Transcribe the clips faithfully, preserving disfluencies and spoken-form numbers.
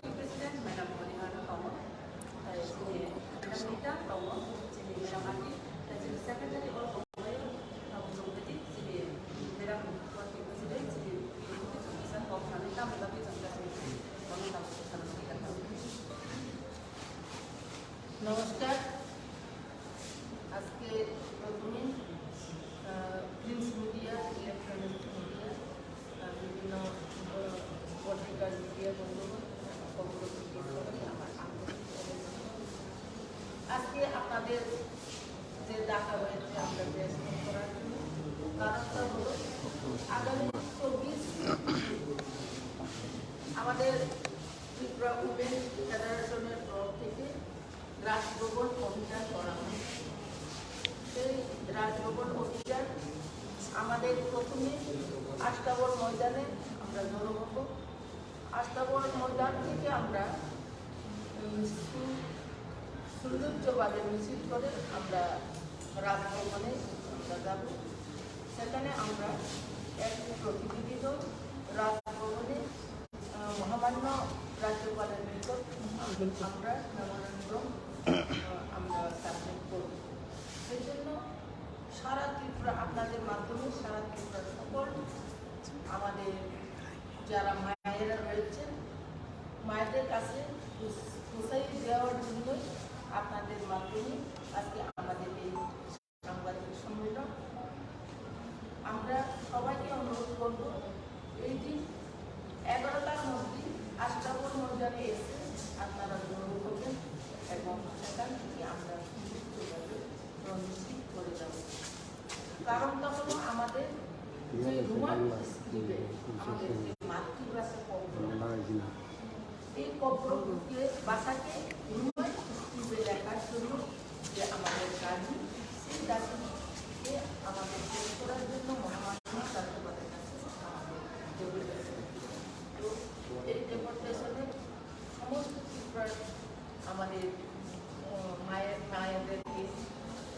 Working President Madam Monihar tongo, tai chini Madam Nita tongo, chini Madam Ati, tai chini Secretary all tongo, abo chwng tei chini Madam Working President, chini Deputy Commissioner kok thani tamo bagwi chwng kaisa bono tabuk sana bagwi kha. নমস্কার। আজকে প্রথমে, আহ, print media, electronic media, আহ, বিভিন্ন, আহ, পত্রিকার মিডিয়া বন্ধুগণ, সকলকে আমার আন্তরিক অভিনন্দন। আজকে আপনাদের যে ডাকা হয়েছে আমরা প্রেস মিট করার জন্য, কারণটা হলো আগামী চব্বিশ আমাদের ত্রিপুরা উইমেন ফেডারেশনের তরফ থেকে রাজভবন অভিযান করা হয়। সেই রাজভবন অভিযান আমাদের প্রথমে আস্তাবল ময়দানে আমরা জড়ো হব। আস্তাবল ময়দান থেকে আমরা, উম, সু-, সৌন্দর্যবাদে মিছিল করে আমরা রাজভবনে আমরা যাব। সেখানে আমরা এক প্রতিনিধি দল রাজভবনে, আহ, মহামান্য রাজ্যপালের নিকট আমরা মেমোরান্ডাম, আহ, আমরা সাবমিট করব। সেই জন্য সারা ত্রিপুরা, আপনাদের মাধ্যমে সারা ত্রিপুরার সকল আমাদের যারা মায়েরা রয়েছেন, মায়েদের কাছে পৌঁছ-, পৌঁছাই দেওয়ার জন্যই আপনাদের মাধ্যমে আজকে আমাদের এই সাংবাদিক সম্মেলন। আমরা সবাইকে অনুরোধ করব, এই দিন এগারোটার মধ্যে আস্তাবল ময়দানে এসে আপনারা জড়ো হবেন এবং সেখান থেকে আমরা সুযোগ যোগাযোগ নিশ্চিত করে যাব। কারণটা হলো আমাদের যে রোমান স্ক্রিপ্টে আমাদের যে মাতৃভাষা কম, এই কব্রকে, ভাষাকে রোমান স্ক্রিপ্টে লেখার জন্য যে আমাদের দাবি, সেই দাবিকে আমাদের শেষ করার জন্য মহামান্য রাষ্ট্রপতির কাছে আমাদের ডেপুটেশন। তো এই ডেপুটেশনে সমস্ত ত্রিপুরার আমাদের, আহ, মায়ের, মায়েদেরকে,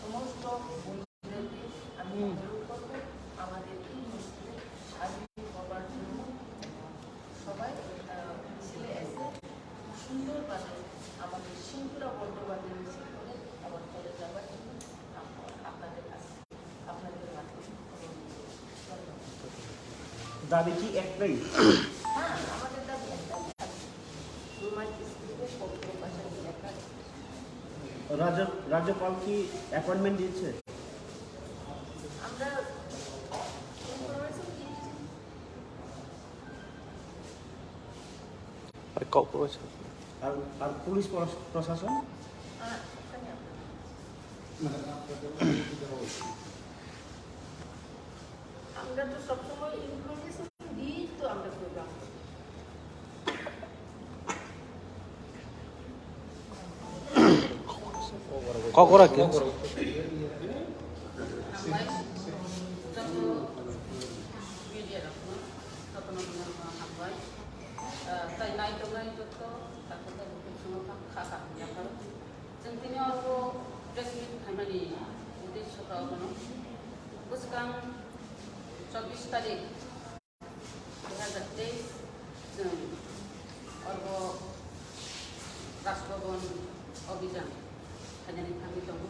সমস্ত আমি অনুরোধ করব, আমাদের এই মসজিদে সার্বিক হবার জন্য সবাই, আহ, মিছিলে এসে সুন্দরভাবে আমাদের শৃঙ্খলাবদ্ধভাবে মিছিল করে আবার চলে যাবার জন্য আপ-, আপনাদের কাছে, আপনাদের মাধ্যমে অনুরোধ করব। ধন্যবাদ। দাবি কি একটাই? হ্যাঁ, আমাদের দাবি একটাই। রোমান স্ক্রিপ্টে পবিত্র ভাষায় লেখা। রাজ্য-, রাজ্যপাল কি অ্যাপয়েন্টমেন্ট দিয়েছে? আমরা ইনফরমেশন দিয়েছি। আর কর্পোরেশন? আর, আর পুলিশ প্রশা-, প্রশাসন? হ্যাঁ, ওখানে আমরা দিয়েছি। আমরা তো সবসময় ইনফরমেশন দিয়েই তো আমরা প্রোগ্রাম করি। Kokora khe? Hambai, joto media rokno, jotono hambai. Ah, tai nai tongnai joto, takhuk takhuk swngo kha, kha, kha, yapharo. Chwng tini oro press meet khaimani uddesho kha obono. Bwskang chobbish tarik, dui hazar teis, chwng oro Rajbhavan Abhijan khainani thangwi tongo.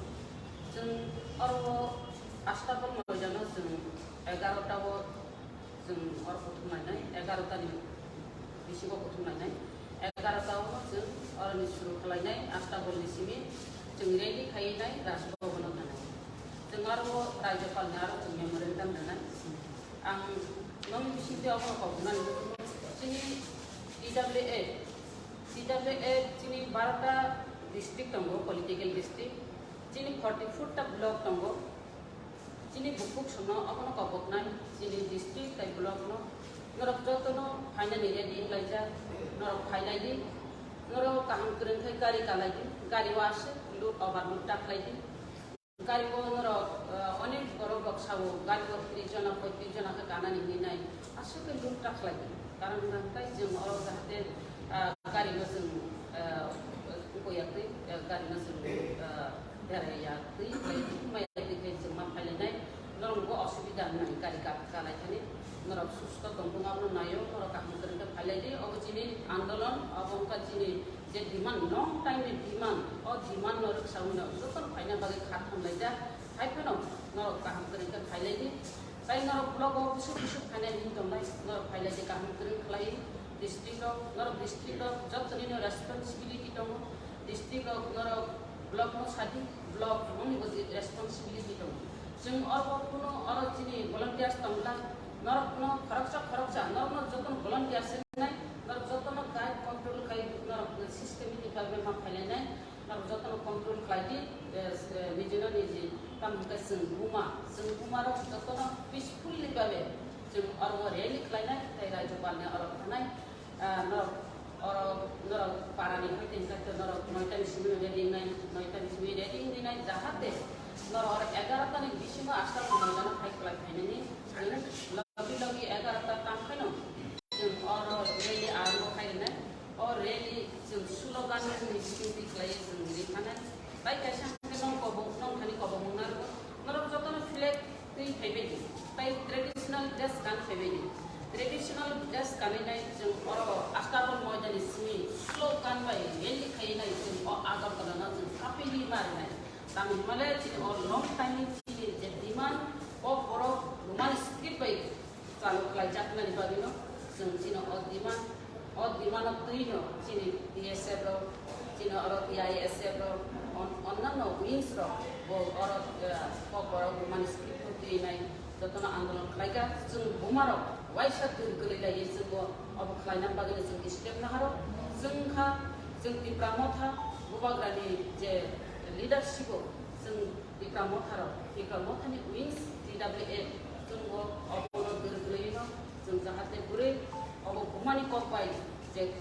Chwng oro Astabal moidano chwng egarota o chwng oro kuthum lainai, egarota ni bisingo kuthum lainai. Egarota o chwng oroni suru khlainai, Astabal ni simi chwng rally khainai, Rajbhavan o thangnai. Chwng aro Rajyapal ni aro chwng memorandum rwnai. Ang nokni bisingtwi abono kok hwnna nugwi tongo. Chini T W A, T W A chini barota district tongo, political district. Chini forty four ta block tongo. Chini bukhuk songno abono kok hwnai, chini district tai block no. Norok jotono phainani ready wnglaijak, norok phailai di. Norok kaham kwrwng khe gari kalai di, gari o aswk load, overload ta khlai di. Gari o norok, eh, onek borok rok sao, gari o tris jona, poitris jona khe ganani hinwi nai, aswk khe load ta khlai di. Karon hwnkhe chwng oro jahate, eh, gari no chwng, eh, ukoyatwi, eh, gari no chwng, eh, Berai ya twi khlai twi maya twi khlai chwng ma phailainai. Norok bo osubida wngnai gari gap kalai thani. Norok susto tongthung abono naio, norok kaham kwrwng khe phailai di. Obo chini andolon, obo wngkha chini je demand, long time ni demand. O demand no rwksawi no jotono phaina bagwi kha thamlaijak. Hai phano norok kaham kwrwng khe phailai di. Tai norok block o busuk busuk phainai hwn tongnai, norok phailai di kaham kwrwng khlai. District rok, norok district rok jotoni no responsibility tongo. District rok norok block no sadi, block rokni bo responsibility tongo. Chwng oro kuno oro chini volunteers tongla, norok no khoroksa khoroksa, norok no jotono volunteers wngnai, norok jotono guide control khai, norok systematic bhabe ma phailainai, norok jotono control khlai di, eh, eh, niji no niji, tamo hwnkhe chwng buma, chwng buma rok jotono peacefully bhabe chwng oro rally khlainai, tei Rajyapal ni oro thanai, Ah, norok, oro, norok parani hai tongkha khe norok noitani simi ready wngnai, noitani simi ready wngwi nai, jahate norok oro egarota ni bisingo Ashtabal moidano phai kwlai phainani, chwng logi logi egarota tang khaino chwng oro rally arombo khai rwnai. O rally chwng slogan ni bisingtwi khlaiwi chwng ri phanai. Tai kaisa hwnkhe nong kobong, nong thani kobong wngna rwo. Norok jotono flag twi phaibaidi, tai traditional dress kan phaibaidi. Traditional dress kanwi nai chwng oro Ashtabal moidani simi slogan bai rally khaiwi nai chwng o Agartala no chwng kapili marinai. Tamni hwnmale chini o long time ni chini je demand, o borok Roman script bai chalo khlaijaknani bagwino chwng chini o demand, o demand-o twino chini T S F rok, chini oro T I S F rok, on-, onnanno wings rok bo oro, eh, kokborok Roman script-o twinai jotono andolon khlaikha. Chwng bumarok waisa twrwk kwlwi laiwi chwngbo obo khlaina bagwino chwng step naharo. Chwng kha, chwng Tipra Motha Bubagrani je leadership-o chwng Tipra Motharok, Tipra Mothani wings T W A chwngbo obono dwrwgwlwino chwng jahate bwrwi obo bumani kok bai je,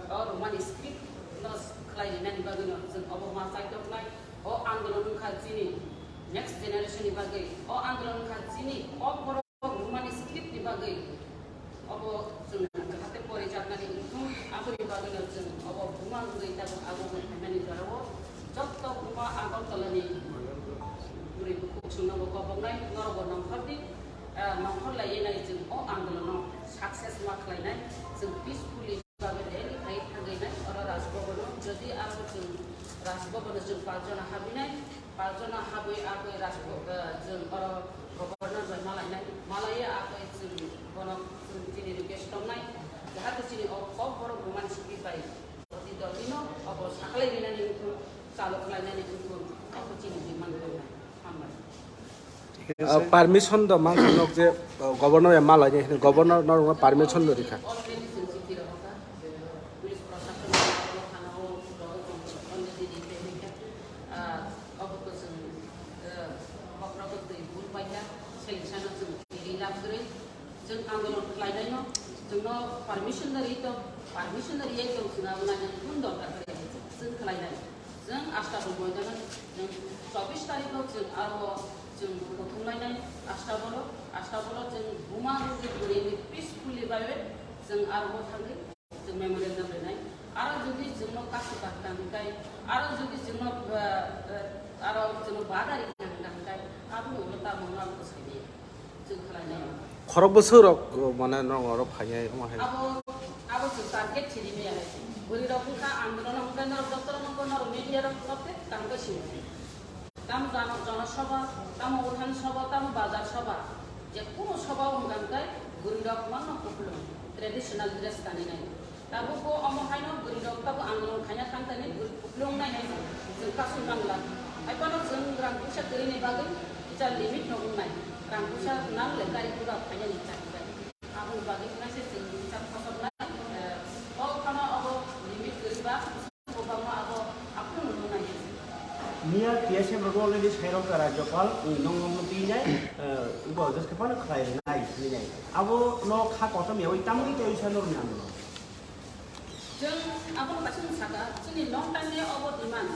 o Romani script no khlai rinani bagwino chwng obo ma chaitoknai. O andolon wngkha chini next generation ni bagwi, o andolon wngkha chini kok borok Romani script ni bagwi obo chwng jahate porijaknani wngthung, aboni bagwino chwng obo buma wngwi tabuk aguknwi phaimani jorao jotto buma Agartala ni bwrwi bukhuk chwngno bo koboknai, norokbo nongkhor di, ah, nongkhor laiwi nai chwng o andolono success ma khlainai, chwng peacefully bagwi rally khai thangwi nai oro Raj Bhavan o, jodi aro chwng Raj Bhavan o chwng pach jona habwi nai, pach jona habwi abwi Raj Bha-, ah, chwng oro Governor bai malainai, malaiya abwi chwng bono chwng chini request tongnai, jahate chini o kok borok Roman script bai doti dotino obo sakhlai rinani wngthung, chalo khlainani wngthung, obo chini demand tongnai. Hambai. Ah, permission do mang nok je, ah, governor ya malai ni, governor no permission do rikha. Already chwng chithi rohorkha, police proshashan o, thana o, already rikha. Ah, obo to chwng, ah, kokrok twi bul paikha, selection o chwng twi lab kwrwi. Chwng andolon khlainaino, chwngno permission no rwi tong, permission no rwi tong, chwng abo naina phone dorkar khe chwng khlainai. Chwng Ashtabal moidano chwng chobbish tarikh o chwng aro chwng kuthumlainai Ashtabalo, Ashtabalo chwng buma rwgwi bwrwini peacefully bai chwng aro thangwi chwng memorandum rwnai. Aro jodi chwngno kasu kahna hwnkhe, aro jodi chwngno, eh, eh, aro chwngno badari kahna hwnkhe, aboni ulo tamo wngna bwsai di. Chwng khlainai. Khorok bwswk rok, mane, norok oro phainai, omo hai. Abo, abo chwng target chini maya hai. Bwrwi rok wngkha andolon wngkha norok doctor wngkha norok media rok norok tei tangkha sini. Tamo jano-, jonosabha, tamo uthan sabha, tamo bazar sabha. Je kuno sabha wngkha hwnkhe bwrwi rok mangno kuplung traditional dress kaninai. Tabuk bo omo haino bwrwi rok tabuk andolon khaina thang thani bwrwi kuplung nai hai chwng kasu nangla. Hai phano chwng rang puisa kwrwini bagwi kisa limit no wngnai. Rang puisa nang le gari gura phainani thang thai. Aboni bagwi kisa se chwng kisa khosok nai. Eh, o phano obo limit kwrwi ba. Miya T S F rok already sairok ka Rajyapal, nong nong twi nai, eh, ubo just ke pano khlai nai, twi nai. Abo no kha kotom yawi tamwi tei sa nor nang. Jeng abo no kaisa saka, chini long time ni obo demand.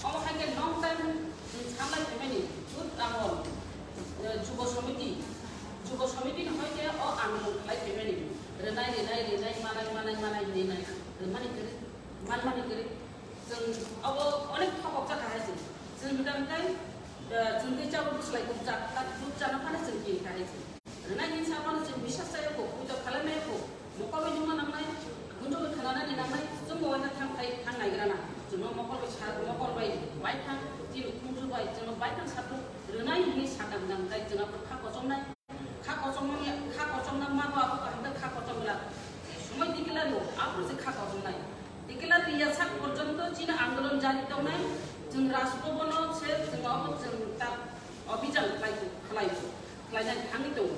Obo hai ke long time, mm, sanlai phaimani, youth amol, eh, Jubo Samiti, Jubo Samiti ni hoi ke o andolon khlai phaimani. Renai, renai, renai, manai, manai, manai, renai. Remani kiri, manmani kiri. Chwng abo onek thokok jakha hai se. Chwng hwnkhe Chwng tei chabo bwslai kuk cha, ta kuk chana phano chwng tin khai chwng. Rwnai hinsa phano chwng bisas chaya kuk, puja khalai maya kuk, mokol bai nungma nangnai, gunjo bai khananani nangnai, chwng bo waina thang khai thang naigrana. Chwngno mokol bai sa, mokol bai bai thang, chini khungju bai chwngno bai thang sathung, rwnai hinwi sakang nang tai chwng abo kha kochomnai. Kha kochomnani, kha kochomna ma ba abo kaham kha kochomla. Somoi tikila ro, abo se kha kochomnai. Tikila riya sak porjonto chini andolon jari tongnai. Chwng Rajbhavan o se chwng abo chwng ta obhijan khlai, khlai, khlainai thangwi tongo.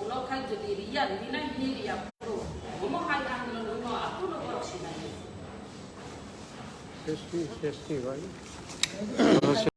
Ulo khai jodi riya, rina hini riya ro. Omo hai andolon wngno abo no borok sinai. Sesti, sesti, bhai.